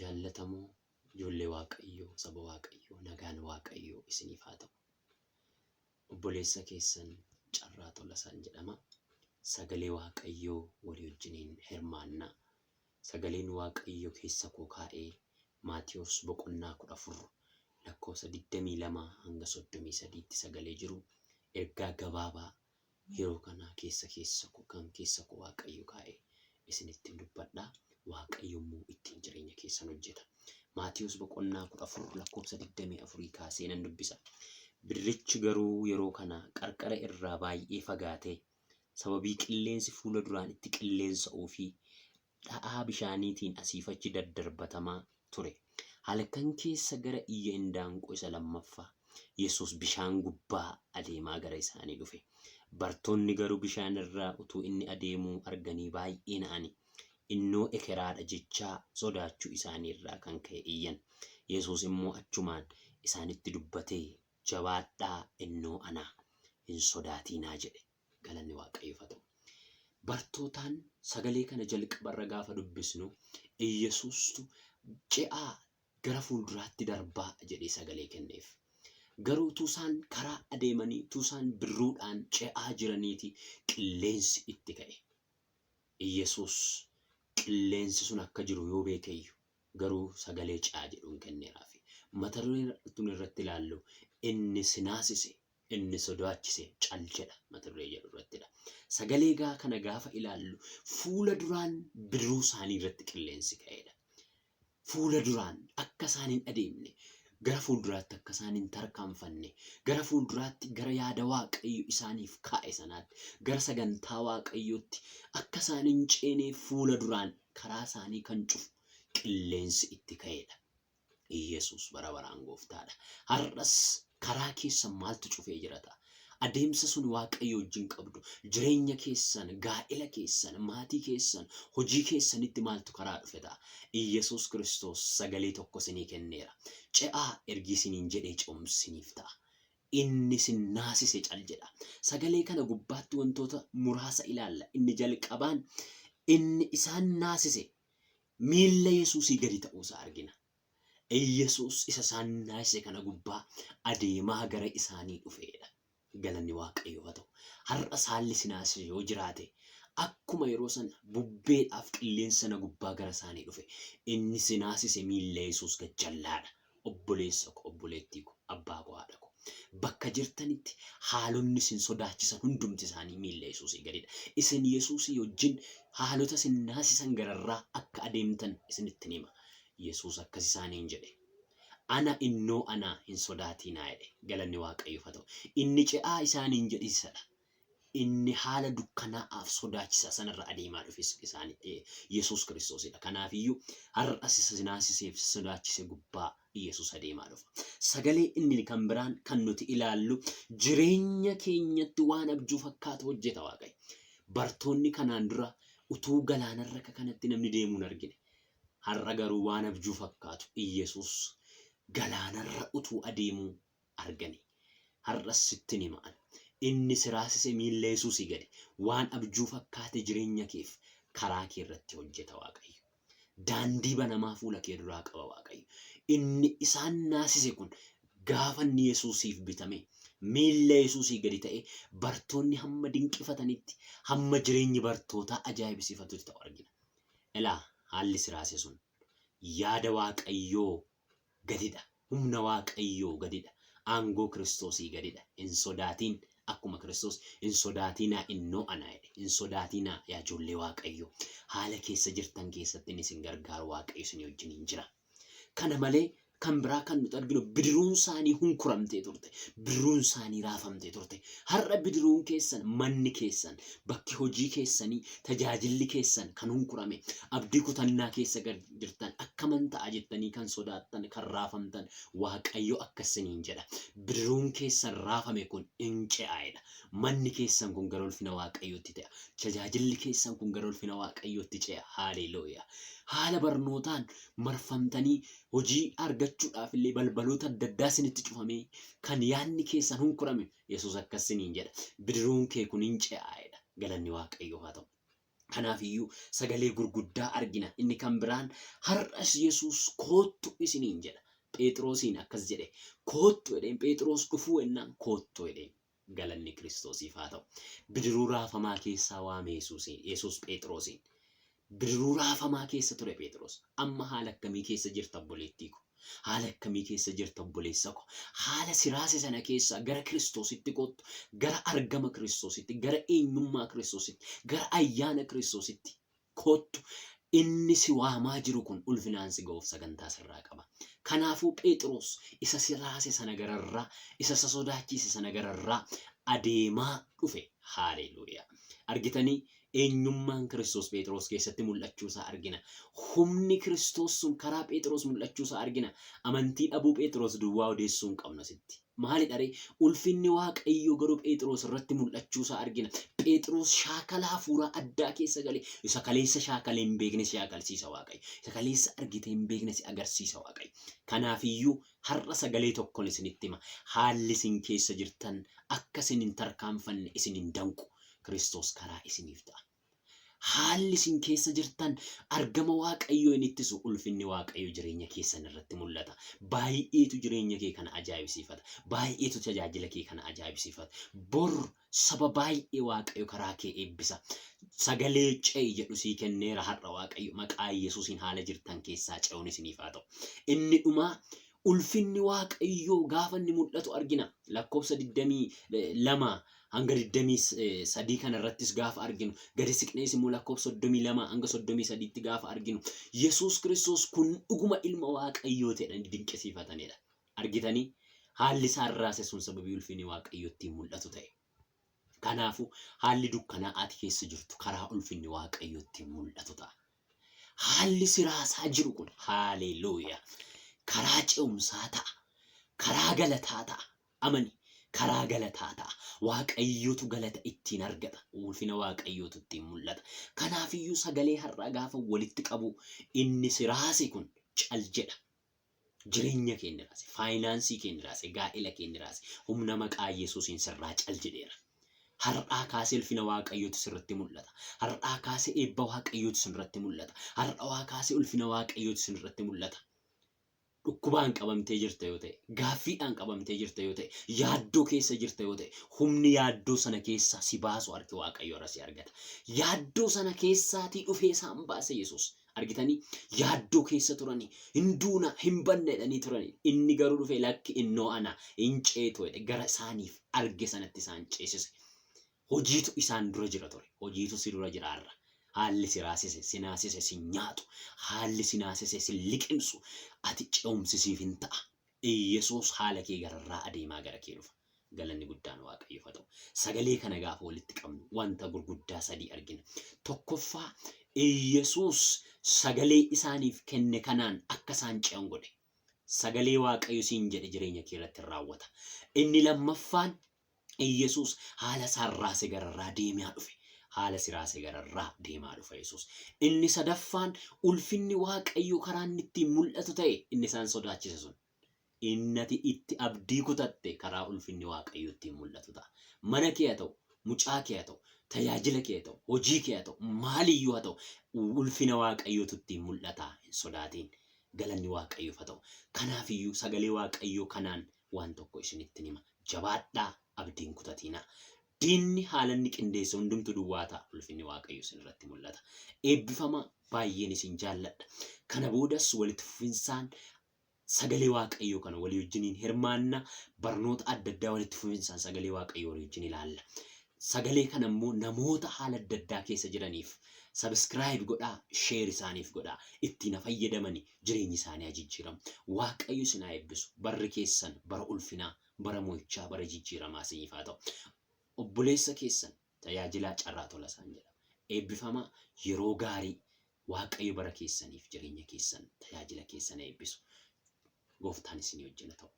Jaallatamoo ijoollee Waaqayyoo, saba Waaqayyoo, nagaan Waaqayyoo isiniif haa ta'u. Obboleessa keessan Carraa Tolasaan jedhama. Sagalee Waaqayyoo walii wajjiniin hirmaannaa. Sagaleen Waaqayyo keessa koo kaa'ee Maatiyos boqonnaa 14 lakkoofsa 22 hanga 33tti sagalee jiru ergaa gabaabaa yeroo kana keessa keessa koo kan keessa koo Waaqayyo kaa'e isinittin dubbadha. Waaqayyo immoo ittiin jireenya keessan hojjeta. Maatiyos boqonnaa 14 lakkoofsa 24 kaasee nan dubbisa. Bidirichi garuu yeroo kana qarqara irraa baay'ee fagaatee sababii qilleensi fuula duraan itti qilleensa'uu fi dha'aa bishaaniitiin asiif achi daddarbatamaa ture. Halkan keessa gara iyya indaanqoo isa lammaffaa Yesuus bishaan gubbaa adeemaa gara isaanii dhufe. Bartoonni garuu bishaan irra utuu inni adeemuu arganii baay'ee na'ani. Innoo ekeraadha jechaa sodaachuu isaanii irraa kan ka'e iyyan. Yesuus immoo achumaan isaanitti dubbatee, Jabaadhaa innoo ana, hin sodaatiinaa jedhe. Galanni Waaqayyoof haa ta'u. Bartootaan sagalee kana jalqabarra gaafa dubbisnu Iyyasuustu ce'aa gara fuulduraatti darbaa jedhee sagalee kenneef. Garuu utuu isaan karaa adeemanii, utuu isaan birruudhaan ce'aa jiraniiti qilleensi itti ka'e. Iyyasuus qilleensi sun akka jiru yoo beekeyyu garuu sagalee ce'aa jedhuun kenneeraafi. Mata dureen tun irratti ilaallu inni si naasise inni sodaachise cal jedha mata duree jedhu irrattidha. Sagalee gaa kana gaafa ilaallu fuula duraan bidiruu isaanii irratti qilleensi ka'eedha. Fuula duraan akka isaan hin adeemne, gara fuulduraatti akka isaan hin tarkaanfanne, gara fuulduraatti gara yaada Waaqayyo isaaniif kaa'e sanaatti, gara sagantaa Waaqayyootti akka isaan hin ceeneef fuula duraan karaa isaanii kan cufu qilleensi itti ka'eedha. Iyyasuus bara baraan gooftaadha. Har'as karaa keessan maaltu cufee jira ta'a? Adeemsa sun Waaqayyo wajjin qabdu, jireenya keessan, gaa'ela keessan, maatii keessan, hojii keessanitti maaltu karaa dhufe ta'a? Iyyasuus Kiristoos sagalee tokko isinii kenneera. Ce'aa ergii isiniin jedhee ce'umsi isiniif ta'a. Inni isin naasise cal jedha. Sagalee kana gubbaatti wantoota muraasa ilaalla. Inni jalqabaan inni isaan naasise miilla Yesuusii gadi ta'uusaa argina. Yesuus isa isaan naasise kana gubbaa adeemaa gara isaanii dhufeedha. Galanni Waaqayyoof haa ta'u. Har'a saalli si naasise yoo jiraate akkuma yeroo sana bubbeedhaaf qilleensa sana gubbaa gara isaanii dhufe inni si naasise miilla Yesuus gajjallaadha. Obboleessa ko, obboleettii ko, abbaa ko, haadha ko. Bakka jirtanitti haalonni isin sodaachisan hundumti isaanii miilla Yesuusii gadidha. Isin Yesuusii wajjin haalota isin naasisan gararraa akka adeemtan isinittin hima. Yesuus akkas isaaniin jedhe. Ana innoo ana hin sodaatiinaa jedhe. Galanni Waaqayyoof haa ta'u. Inni ce'aa isaaniin jedhe isadha. Inni haala dukkanaa'aaf sodaachisaa sanarra adeemaa dhufes isaan Yesuus Kiristoosidha. Kanaafiyyuu har'as isa naasiseef sodaachise gubbaa Yesuus adeemaa dhufa. Sagalee inni kan biraan kan nuti ilaallu jireenya keenyatti waan abjuu fakkaatu hojjeta Waaqayyo. Bartoonni kanaan dura utuu galaanarra akka kanatti namni deemuu hin argine. Har'a garuu waan abjuu fakkaatu Iyyasuus galaanarra utuu adeemuu argani. Har'as sittin hima an. Inni si raasise miilla Yesuusii gadi. Waan abjuu fakkaate jireenya keef karaa kee irratti hojjeta Waaqayyo. Daandii banamaa fuula kee duraa qaba Waaqayyo. Inni isaan naasise kun gaafa inni Yesuusiif bitame miilla Yesuusii gadi ta'e bartoonni hamma dinqifatanitti hamma jireenyi bartootaa ajaa'ibsiifatutti ta'u argina. Ilaa haalli si raase sun yaada Waaqayyoo gadidha. Humna Waaqayyoo gadidha. Aangoo Kiristoosii gadidha. Hin sodaatiin akkuma Kiristoos hin sodaatinaa innoo ana jedhe. Hin sodaatinaa yaa ijoollee Waaqayyoo. Haala keessa jirtan keessatti inni isin gargaaru Waaqayyo isinii wajjiniin jira. Kana malee kan biraa kan nuti arginu bidiruun isaanii hunkuramtee turte. Bidiruun isaanii raafamtee turte. Har'a bidiruun keessan, manni keessan, bakki hojii keessanii, tajaajilli keessan kan hunkurame, abdii kutannaa keessa jirtan, akkaman ta'a jettanii kan sodaattan, kan raafamtan, Waaqayyo akkas isiniin jedha. Bidiruun keessan raafame kun in ce'a jedha. Manni keessan kun gara ulfina Waaqayyootti te'a. Tajaajilli keessan kun gara ulfina Waaqayyootti ce'a. Haaleluuyaa. Haala barnootaan marfamtanii hojii argachuudhaaf illee balbaloota adda addaa isinitti cufamee kan yaadni keessan hunkurame Yesuus akkas isiniin jedha. Bidiruun kee kun in ce'a jedha. Galanni Waaqayyoof haa ta'u. Kanaafiyyuu sagalee gurguddaa argina. Inni kan biraan har'as Yesuus koottu isiniin jedha. Phexrosiin akkas jedhe, koottu jedheen. Phexros dhufuu ennaan koottu jedheen. Galanni Kiristoosiif haa ta'u. Bidiruu raafamaa keessaa waame Yesuusiin, Yesuus Phexrosiin. Bidiruu raafamaa keessa ture Phexros. Amma haala akkamii keessa jirta, obboleettii ko? Haala akkamii keessa jirta, obboleessa ko? Haala si raase sana keessaa gara Kiristoositti kottu, gara argama Kiristoositti, gara eenyummaa Kiristoositti, gara ayyaana Kiristoositti kottu. Inni si waamaa jiru kun ulfinaan si ga'uuf sagantaa sirraa qaba. Kanaafuu Phexros isa si raase sana gararraa, isa isa sodaachise sana gararraa adeemaa dhufe. Haaleluuyaa. Argitanii, eenyummaan Kiristoos Phexros keessatti mul'achuusaa argina. Humni Kiristoos sun karaa Phexros mul'achuusaa argina. Amantii dhabuu Phexros duwwaa odeessuu hin qabnu asitti. Maalidha ree? Ulfinni Waaqayyoo garuu Phexros irratti mul'achuusaa argina. Phexros shaakala hafuuraa addaa keessa gale. Isa kaleessa shaakalee hin beekne si shaakalsiisa Waaqayyo. Isa kaleessa argitee hin beekne si agarsiisa Waaqayyo. Kanaafiyyuu har'a sagalee tokkon isinitti hima. Haalli isin keessa jirtan akka isin hin tarkaanfanne isin hin danqu. Kiristoos karaa isiniif ta'a. Haalli isin keessa jirtan argama Waaqayyoo hin ittisu. Ulfinni Waaqayyoo jireenya keessan irratti mul'ata. Baay'eetu jireenya kee kana ajaa'ibsiifata. Baay'eetu tajaajila kee kana ajaa'ibsiifata. Bor saba baay'ee Waaqayyo karaa kee eebbisa. Sagalee ce'i jedhu sii kenneera har'a Waaqayyo. Maqaa Yesuusiin haala jirtan keessaa ce'uun isiniif haa ta'u. Inni dhumaa, ulfinni Waaqayyoo gaafa inni mul'atu argina. Lakkoofsa 22 hanga 23 kana irrattis gaafa arginu, gadi siqnees immoo lakkoofsa 32 hanga 33tti gaafa arginu, Yesuus Kiristoos kun dhuguma ilma Waaqayyoo ta'edha dinqisiifatanidha. Argitanii, haalli isaan raase sun sababii ulfinni Waaqayyoo ittiin mul'atu ta'e. Kanaafuu haalli dukkanaa ati keessa jirtu karaa ulfinni Waaqayyoo ittiin mul'atu ta'a. Haalli si raasaa jiru kun, haaleluuyaa, karaa ce'umsaa ta'a. Karaa galataa ta'a. Amani, karaa galataa ta'a. Waaqayyotu galata ittiin argata. Ulfina Waaqayyootu ittiin mul'ata. Kanaafiyyuu sagalee har'aa gaafa walitti qabu, inni si raase kun cal jedha. Jireenya kee inni raase, faayinaansii kee inni raase, gaa'ela kee inni raase, humna maqaa Yesuusiin sirraa cal jedheera. Har'aa kaasee ulfina Waaqayyootu sirratti mul'ata. Har'aa kaasee eebba Waaqayyootu sirratti mul'ata. Har'aa kaasee ulfina Waaqayyootu sirratti mul'ata. Dhukkubaan qabamtee jirta yoo ta'e, gaaffiidhaan qabamtee jirta yoo ta'e, yaaddoo keessa jirta yoo ta'e, humni yaaddoo sana keessaa si baasu harki Waaqayyoo irra si argata. Yaaddoo sana keessaatii dhufee isaan baase Yesuus. Argitanii, yaaddoo keessa turanii, hin duuna, hin banne jedhanii turanii. Inni garuu dhufee, lakki, innoo ana hin ceetu jedhe, gara isaaniif arge sanatti isaan ceesise. Hojiitu isaan dura jira ture. Hojiitu si dura jira har'a. Haalli si raasise, si naasise, si nyaatu. Haalli si naasise, si liqimsu. Ati ce'umsi siif hin ta'a. Yesuus haala kee gararraa adeemaa gara kee dhufa. Galanni guddaan Waaqayyoof haa ta'u. Sagalee kana gaafa walitti qabnu wanta gurguddaa sadii argina. Tokkoffaa, Yesuus sagalee isaaniif kenne kanaan akka isaan ce'an godhe. Sagalee Waaqayyo siin jedhe jireenya kee irratti hin raawwata. Inni lammaffaan, Yesuus haala isaan raase gararraa deemaa dhufe. Haala si raase gararraa deemaa dhufa Yesuus. Inni sadaffaan, ulfinni Waaqayyoo karaa inni ittiin mul'atu ta'e inni isaan sodaachise sun. Inni ati itti abdii kutatte karaa ulfinni Waaqayyoo ittiin mul'atu ta'a. Mana kee haa ta'u, mucaa kee haa ta'u, tajaajila kee haa ta'u, hojii kee haa ta'u, maaliyyuu haa ta'u, ulfina Waaqayyootu ittiin mul'ata, hin sodaatiin. Galanni Waaqayyoof haa ta'u. Kanaafiyyuu sagalee Waaqayyoo kanaan waan tokko isinitti hima. Jabaadhaa, abdiin kutatiinaa. Diinni haala inni qindeesse hundumtu duwwaa ta'a. Ulfinni Waaqayyoo isin irratti mul'ata. Eebbifamaa, baay'een isin jaalladha. Kana boodas walitti fufinsaan sagalee Waaqayyoo kana walii wajjiniin hirmaanna. Barnoota adda addaa walitti fufinsaan sagalee Waaqayyoo walii wajjin ilaalla. Sagalee kana immoo namoota haala adda addaa keessa jiraniif subscribe godhaa, share isaaniif godhaa. Ittiin haa fayyadamani, jireenyi isaanii haa jijjiiramu. Waaqayyo isin haa eebbisu. Barri keessan bara ulfinaa, bara mo'ichaa, bara jijjiiramaa isiniif haa ta'u. Obboleessa keessan tajaajilaa Carraa Tolasaan jedhama. Eebbifamaa, yeroo gaarii. Waaqayyo bara keessaniif jireenya keessan, tajaajila keessan eebbisu. Gooftaan isinii wajjin haa ta'u.